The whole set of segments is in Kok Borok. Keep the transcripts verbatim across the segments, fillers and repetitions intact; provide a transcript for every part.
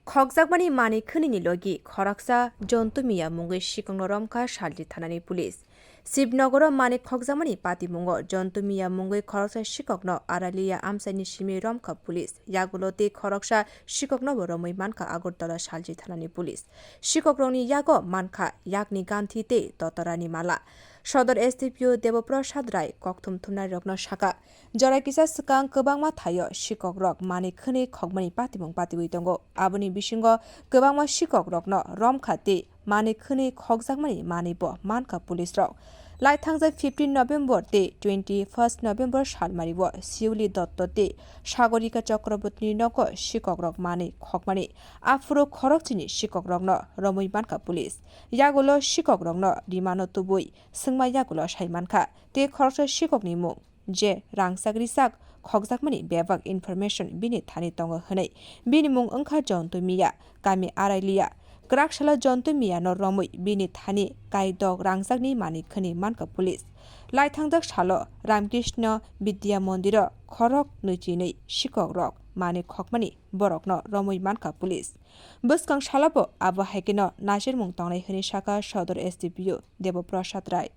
Khokjakmani manwi khwnwini logi khoroksa Jontu Miya mungwi sikokno romkha Salchi thanani police. Shibnogoro manwi khokjakmani patimungo Jontu Miya mungwi khoroksa sikokno Aralia amchaini simi romkha police. Yagulo tei khoroksa sikoknobo romwi mankha Agartala Salchi thanani police. Sikokrokni yago mankha yakni ganthi tei dotorani mala. Sodor S D P O Deboprasad Rai kokthum thumnairokno sakha, jora kisa swkang kwbangma thaio sikokrok manwi khwnwi khokmani patimung patiwi tongo. Aboni bisingo kwbangma sikokrokno romkha tei manwi khwnwi khokjakmani manwibo mankha police rok. Laithangjak fifteen November tei twenty first November salmario Siuli Dotto tei Sagorika Chakrabortini nogo sikokrok manwi khokmani aphuru khorokchini sikokrokno romwi mankha police. Yagulo sikokrokno rimano tubui swngma yagulo sai mankha tei khoroksa sikokni mung je rangchak richak khokjakmani bebak information bini thani tongo hwnwi. Bini mung wngkha Jontu Miya, kami Arailiya. Kwrak salo Jontu Miyano romwi bini thani kaidok rangchakni manwi khwnwi mankha police. Laithangjak salo Ramkrishna Vidya Mondiro khorok nwi chinwi sikokrok manwi khokmani borokno romwi mankha police. Bwskang salobo abo hai kheno naisirmung tongnai hwnwi sakha Sodor S D P O Deboprasad Rai.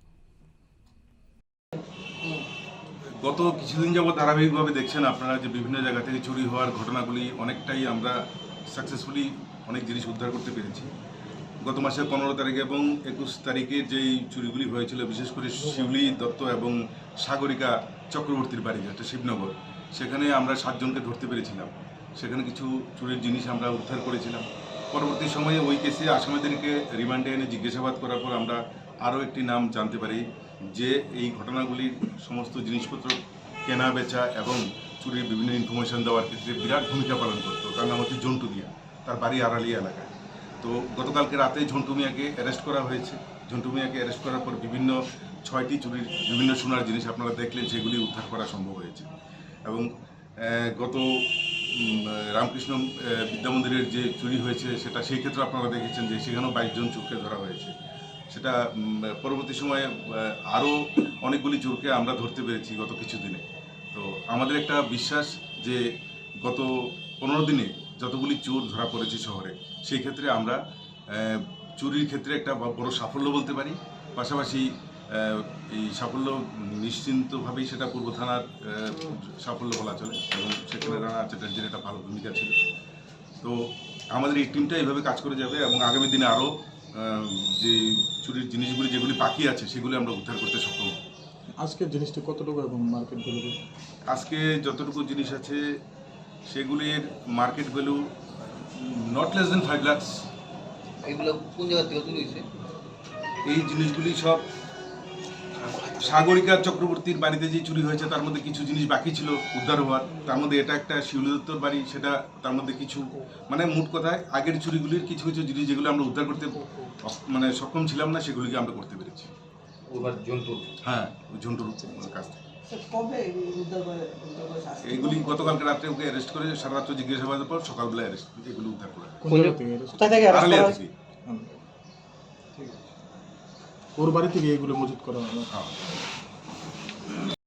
গত কিছুদিন যাবৎ ধারাবাহিকভাবে দেখছেন আপনারা যে বিভিন্ন জায়গা থেকে চুরি হওয়ার ঘটনাগুলি অনেকটাই আমরা সাকসেসফুলি অনেক জিনিস উদ্ধার করতে পেরেছি। গত মাসের পনেরো তারিখ এবং একুশ তারিখে যেই চুরিগুলি হয়েছিল, বিশেষ করে শিউলি দত্ত এবং সাগরিকা চক্রবর্তীর বাড়ি, যেটা শিবনগর, সেখানে আমরা সাতজনকে ধরতে পেরেছিলাম। সেখানে কিছু চুরির জিনিস আমরা উদ্ধার করেছিলাম। পরবর্তী সময়ে ওই কেসে আসামিদেরকে রিমান্ডে এনে জিজ্ঞাসাবাদ করার পর আমরা আরও একটি নাম জানতে পারি, যে এই ঘটনাগুলির সমস্ত জিনিসপত্র কেনা বেচা এবং চুরির বিভিন্ন ইনফরমেশন দেওয়ার ক্ষেত্রে বিরাট ভূমিকা পালন করতো। তার নাম হচ্ছে জন্টু মিয়া, তার বাড়ি আড়ালিয়া এলাকায়। তো গতকালকে রাতে ঝন্টু মিয়াকে অ্যারেস্ট করা হয়েছে। ঝন্টু মিয়াকে অ্যারেস্ট করার পর বিভিন্ন ছয়টি চুরির বিভিন্ন সোনার জিনিস আপনারা দেখলেন, সেগুলি উদ্ধার করা সম্ভব হয়েছে। এবং আহ, গত উম, রামকৃষ্ণ আহ, বিদ্যা মন্দিরের যে চুরি হয়েছে, সেটা সেই ক্ষেত্রে আপনারা দেখেছেন যে সেখানেও বাইশ জন চোরকে ধরা হয়েছে। সেটা উম, পরবর্তী সময়ে আহ, আরও অনেকগুলি চোরকে আমরা ধরতে পেরেছি গত কিছু দিনে। তো আমাদের একটা বিশ্বাস যে গত পনেরো দিনে যতগুলি চোর ধরা পড়েছে শহরে, সেই ক্ষেত্রে আমরা আহ, চুরির ক্ষেত্রে একটা ব- বড় সাফল্য বলতে পারি। পাশাপাশি আহ, এই সাফল্য নিশ্চিন্তভাবেই সেটা পূর্ব থানার আহ, সাফল্য বলা চলে এবং সেখানে রানা চ্যাটার্জির একটা ভালো ভূমিকা ছিল। তো আমাদের এই টিমটা এইভাবে কাজ করে যাবে এবং আগামী দিনে আরও যে চুরির জিনিসগুলি যেগুলি বাকি আছে, সেগুলি আমরা উদ্ধার করতে সক্ষম হব। আজকের জিনিসটি কতটুকু এবং মার্কেট ভ্যালু? আজকে যতটুকু জিনিস আছে, সেগুলির market value not less than five lakhs। এগুলো কোন জায়গা থেকে চুরি হয়েছে? এই জিনিসগুলি সব সাগরিকা চক্রবর্তীর বাড়িতে যে চুরি হয়েছে, তার মধ্যে কিছু জিনিস বাকি ছিল উদ্ধার হওয়ার। তার মধ্যে এটা একটা শিউলি দত্তর বাড়ি, সেটা তার মধ্যে কিছু, মানে, মোট কথায় আগের চুরিগুলির কিছু কিছু জিনিস যেগুলো আমরা উদ্ধার করতে অস- মানে সক্ষম ছিলাম না, সেগুলিকে আমরা করতে পেরেছি। ওবার জন্তুর হ্যাঁ, ওই ঝন্টুর কাছ থেকে। স্যার, কবে উদ্ধার করে, উদ্ধার করে শাস্তি? এইগুলি গতকালকে রাত্রে ওকে অ্যারেস্ট করে সারা রাত্র জিজ্ঞাসাবাদের পর সকালবেলা অ্যারেস্ট, এগুলো উদ্ধার করা হয়। কোন জায়গা থেকে arrest? কোথায় থেকে অ্যারেস্ট আড়ালিয়া করা হয়েছে? থেকে। হুম। ঠিক আছে। ওর বাড়ি থেকে এগুলো মজুত করা হলো। হ্যাঁ।